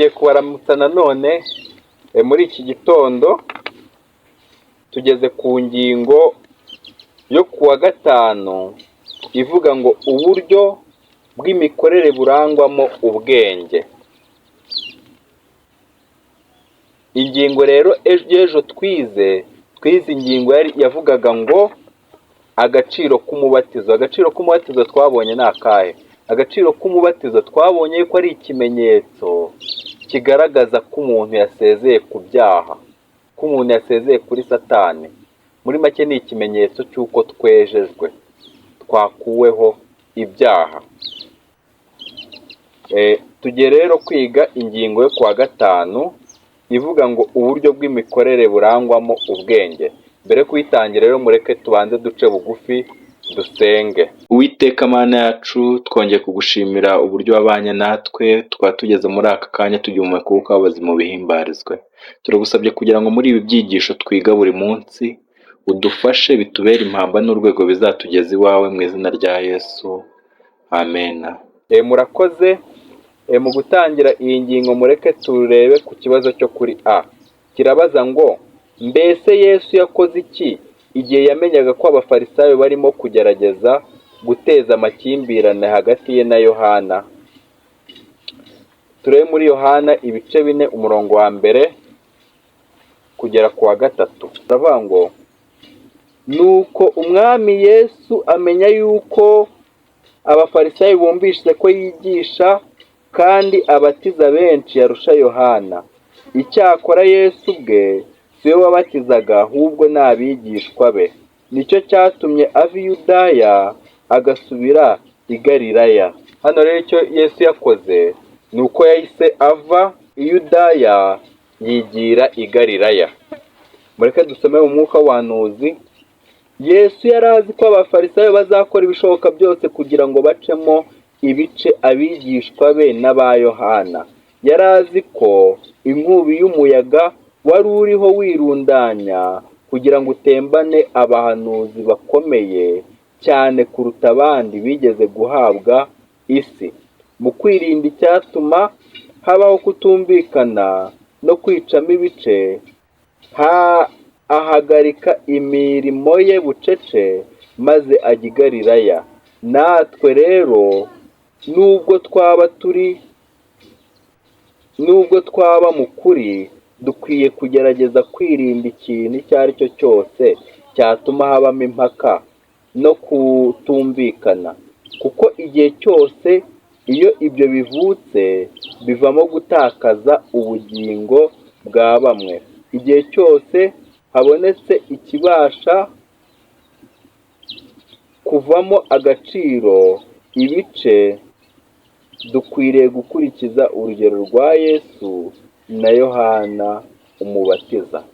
Nongeye kubaramutsa nanone muri iki gitondo, tugeze ku ngingo yo kuwa gatanu ivuga ngo uburyo bw'imikorere burangwamo ubwenge. Ingingo rero y'ejo twize ingingo yavugaga ngo agaciro k'umubatizo. Agaciro k'umubatizo twabonye ni akahe? Agaciro k'umubatizo twabonye yuko ari ikimenyetso kigaragaza ko umuntu yasezeye ku byaha, ko umuntu yasezeye kuri Satani. Muri make ni ikimenyetso cy'uko twejejwe, twakuweho ibyaha. Tugiye rero kwiga ingingo yo kuwa gatanu ivuga ngo uburyo bw'imikorere burangwamo ubwenge. Mbere yo kuyitangira rero mureke tubanze duce bugufi dusenge. Uwiteka Mana yacu, twongeye kugushimira uburyo wabanye natwe, tukaba tugeze muri aka kanya tugihumeka umwuka w'abazima bihimbarizwe. Turagusabye kugira ngo muri ibi byigisho twiga buri munsi udufashe, bitubere impamba n'urwego bizatugeza iwawe mu izina rya Yesu, amena. Murakoze. Mu gutangira iyi ngingo mureke turebe ku kibazo cyo kuri A. Kirabaza ngo mbese Yesu yakoze iki igihe yamenyaga ko abafarisayo barimo kugerageza guteza amakimbirane hagati ye na Yohana? Turebe muri Yohana ibice 4 umurongo wa 1 kugera ku wa 3. Turavuga ngo nuko umwami Yesu amenya yuko abafarisayo bumvise ko yigisha kandi abatiza benshi yarusha Yohana. Icyakora Yesu ubwe si we wabatizaga, ahubwo ni abigishwa be. Nicyo cyatumye ava i Yudaya agasubira i Galilaya. Hano rero icyo Yesu yakoze ni uko yahise ava i Yudaya yigira i Galilaya. Mureke dusome mu mwuka w'ubuhanuzi. Yesu yari azi ko abafarisayo bazakora ibishoboka byose kugira ngo bacemo ibice abigishwa be n'aba Yohana. Yari azi ko inkubi y'umuyaga wari uriho wirundanya kugira ngo utembane abahanuzi bakomeye cyane kuruta abandi bigeze guhabwa isi. Mu kwirinda icyatuma habaho kutumvikana no kwicamo ibice, ahagarika imirimo ye bucece maze ajya i Galilaya. Natwe rero nubwo twaba mu kuri, dukwiye kugerageza kwirinda ikintu icyo ari cyo cyose cyatuma habamo impaka no kutumvikana, kuko igihe cyose iyo ibyo bivutse bivamo gutakaza ubugingo bwa bamwe. Igihe cyose habonetse ikibasha kuvamo agaciro ibice, dukwiriye gukurikiza urugero rwa Yesu na Yohana umubatiza.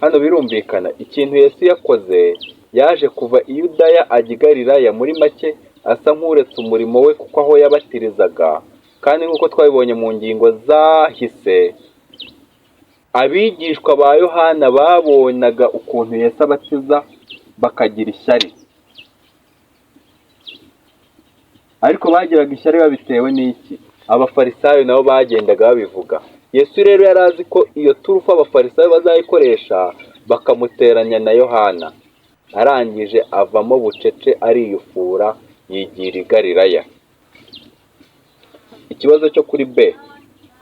Hano birumvikana ikintu Yesu yakoze, yaje kuva i Yudaya ajya i Galilaya, muri make asa nk'uretse umurimo we kuko aho yabatirizaga, kandi nk'uko twabibonye mu ngingo zahise, abigishwa ba Yohana babonaga ukuntu Yesu abatiza bakagira ishyari. Ariko bagiraga ishyari babitewe n'iki? Abafarisayo nabo bagendaga babivuga. Yesu rero yari azi ko iyo turufu abafarisayo bazayikoresha bakamuteranya na Yohana. Arangije avamo bucece ariyufura yigira i Galilaya. Ikibazo cyo kuri B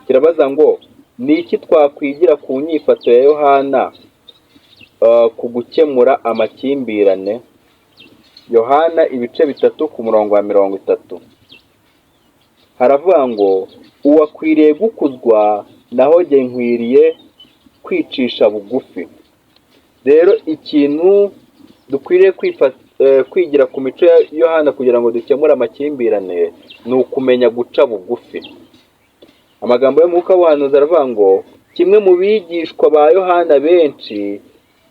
kirabaza ngo ni iki twakwigira ku nyifato ya Yohana ku gukemura amakimbirane? Yohana ibice 3 ku murongo wa 30. Haravuga ngo uwakwiriye gukuzwa naho jye nkwiriye kwicisha bugufi. Rero ikintu dukwiriye kwigira ku mico ya Yohana kugira ngo dukemure amakimbirane ni ukumenya guca bugufi. Amagambo y'umwuka w'ubuhanuzi aravuga ngo kimwe mu bigishwa ba Yohana benshi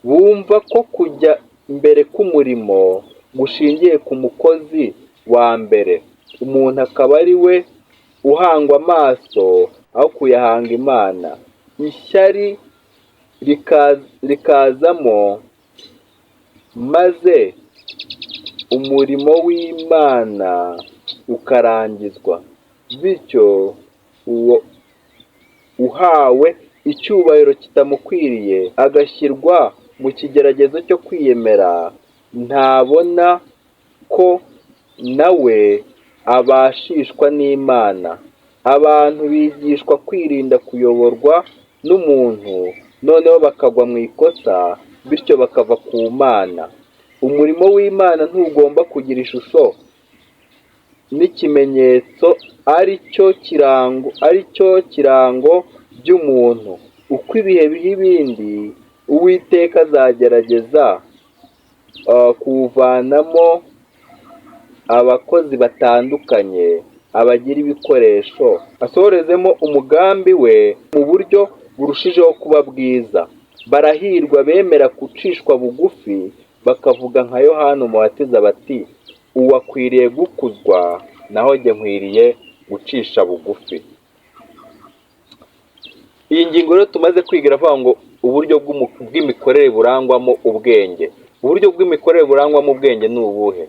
bumva ko kujya mbere k'umurimo gushingiye ku mukozi wa mbere, umuntu akaba ari we uhangwa amaso aho kuyahanga Imana. Ishyari rikazamo maze umurimo w'Imana ukarangizwa. Bityo Uwo uhawe icyubahiro kitamukwiriye, agashyirwa mu kigeragezo cyo kwiyemera, ntabona ko nawe abashishwa n'Imana. Abantu bigishwa kwirinda kuyoborwa n'umuntu, noneho bakagwa mu ikosa, bityo bakava ku Mana. Umurimo w'Imana ntugomba kugira ishusho n'ikimenyetso ari cyo kirango by'umuntu. Uko ibihe biha ibindi, Uwiteka azagerageza kuwuvanamo abakozi batandukanye, abagira ibikoresho, asohorezemo umugambi we mu buryo burushijeho kuba bwiza. Barahirwa bemera gucishwa bugufi, bakavuga nka Yohana Umubatiza bati: "Uwo akwiriye gukuzwa, naho jye nkwiriye gucisha bugufi." Iyi ngingo rero tumaze kwiga iravuga ngo uburyo bw'imikorere burangwamo ubwenge. Uburyo bw'imikorere burangwamo ubwenge ni ubuhe?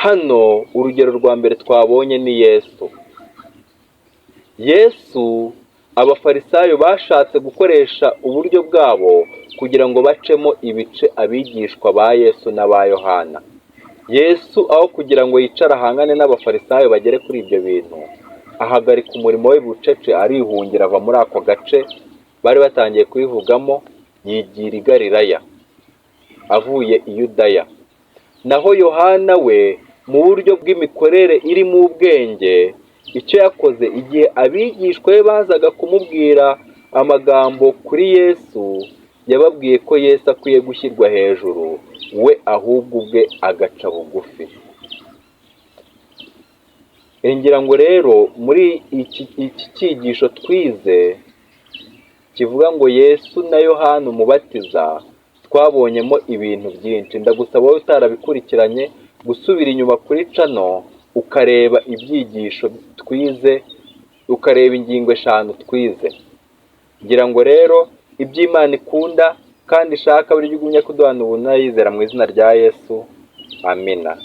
Hano urugero rwa mbere twabonye ni Yesu. Yesu, Abafarisayo bashatse gukoresha uburyo bwabo kugira ngo bacemo ibice abigishwa ba Yesu n'aba Yohana. Yesu, aho kugira ngo yicare ahangane n'Abafarisayo bagere kuri ibyo bintu, ahagarika umurimo we bucece, arihungira, ava muri ako gace bari batangiye kubivugamo, yigira i Galilaya avuye i Yudaya. Naho Yohana we, mu buryo bw'imikorere irimo ubwenge, icyo yakoze igihe abigishwa be bazaga kumubwira amagambo kuri Yesu, yababwiye ko Yesu akwiye gushyirwa hejuru, we ahubwo ubwe agaca bugufi. Ngira ngo rero muri iki cyigisho twize kivuga ngo Yesu na Yohana Umubatiza, twabonyemo ibintu byinshi. Ndagusaba wowe utarabikurikiranye gusubira inyuma kuri channel, ukareba ibyigisho twize, ukareba ingingo 5 twize. Ngira ngo rero ibyo Imana ikunda kandi ishaka, buri ugumye kuduhana ubuntu, yizera mu izina rya Yesu, amina.